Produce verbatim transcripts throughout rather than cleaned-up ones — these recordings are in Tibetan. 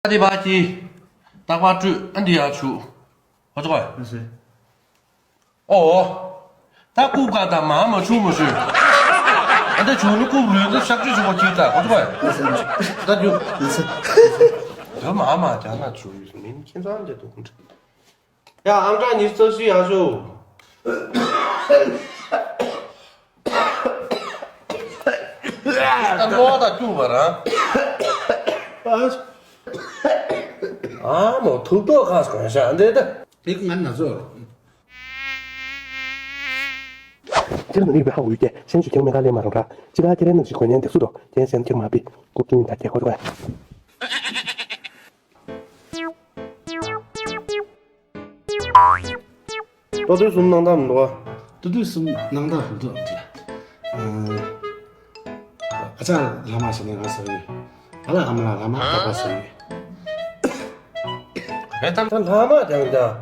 ཨ་དེ་བ་ཀྱི། རྟག་པར་སྤྲོད་ཨ་འདི་ཡག་ཆུ། ཧོ་ཙོ་གོ། ཨོ། ད་ཀུ་ཀ་ད་མ་མ་ཆུ་མ་ཆུ། ཨ་ད་ཆུ་ནི་ཀུ་རུ་ད་ཤག་ཆུ་ཆུ་གོ་ཅི་ད་ཧོ་ཙོ་གོ། ད་ཆུ། ད་མ་མ་ཅ་ན་ཆུ་ཡོད་མིན་ཁྱེད་ཚང་འདི་དུ་ཀུན་ཁྲི། ཡ་ཨམ་ཅག་ཉི་ཤུ་རྩ་བཞི་ཡག་ཤོ། ད་ལོ་ད་སྐྱུག་པ་རང་། ཨ་མོ་ཐུག་ཏོ་ཁ་སྐོན་ཤ་འདི་ད། དེ་ང་ན་ཚོ། ཁྱེད་ནི་བའི་ཧ་འུ་ཀྱེ་ཤན་ཞུ་ཁྱེད་མེ་ག་ལེ་མ་རང་ར་ཅི་ག་ཁྱེད་རེ་ནི་ཞིག་གོ་ཉན་དེ་སུ་དོ་ཁྱེད་ཤན་ཁྱེད་མ་པི་ཀུ་ཀྱུ་ཡིན་ད་ཁྱེད་ཁོ་ཐོ། ཏོ་ཏོ་གསུམ་སྣང་དག་མི་འདུག་ཨ། ཏོ་ཏོ་གསུམ་སྣང་དག་མི་འདུག་ཨ། ཨ་ཅག་ལྷ་མ་ཟེར་ནས་ང་ཟེར་ཡོད། ཨ་ལ་ཨ་མ་ལ་ལྷ་མ་ད་པ་ཟེར་ཡོད། རེད་དམ། ད་ལྷ་མ་ཀྱང་ཀྱང་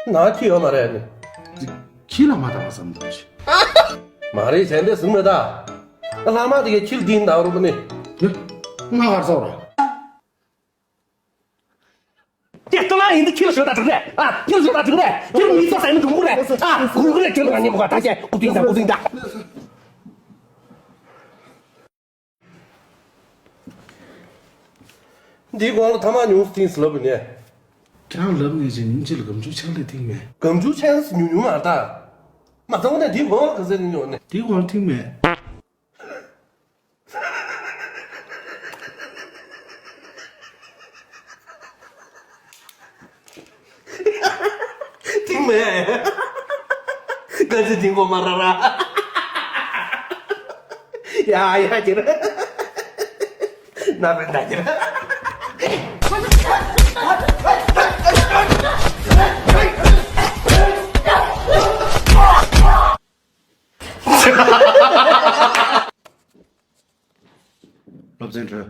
ན་ཁྱི་ཡོད་མ་རེད་ནི། ཁྱི་ལྷ་མ་ད་པ་བསམ་འདུག་ཅི། མ་རེད་བྱས་འདི་ཟུག་མེད་ད། ལྷ་མ་དེ་གའི་ཁྱི་ལ་དིན་ད་རུ་ནི། ང་གར་ཚོགས་རེད། དེ་ལྟ་ལ་ཡིན་འདི་ཁྱི་ལ་ཞོ་ད་དྲུག་རེད། ཨ་ཁྱི་ལ་ཞོ་ད་དྲུག་རེད། ཁྱི་ལ་མི་ཚོགས་ཟ་ཡིན་འདུག་གུ་རེད། ཨ་གུ་རེད། ཁྱི་ལ་ང་ཉིན་མོ་ག་ད་ཁྱེད་ཀུ་ཏིང་ད་ཀུ་ཏིང་ད། འདིའི་གོང་ལ་ཐ་མག་ཉུང་སུ་ཐིངས་སུ་ལབ་ཡིན་ནས། ཁྱེད་རང་ལབ་ནས་ཅིག་ཉིན་གཅིག་ལ་སྒམ་ཆུ་ཆང་ལས་ཐིངས་མེད། སྒམ་ཆུ་ཆང་སུ་ཉུང་ཉུང་མ་རེད་ད། མ་ཚང་ནས་འདིའི་གོང་ལ་ག་ཚོད་ཉུང་ཉུང་ནས། འདིའི་གོང་ལ་ཐིངས་མེད། ཐིང་མེད། ག་ཚོད་ཐིང་གོ་མ་ར་ར། ཡ་ཡ་ཁྱེད་ར། ན་བེ་ན་ཁྱེད་ར། སློབ་ཚན་གྲོལ།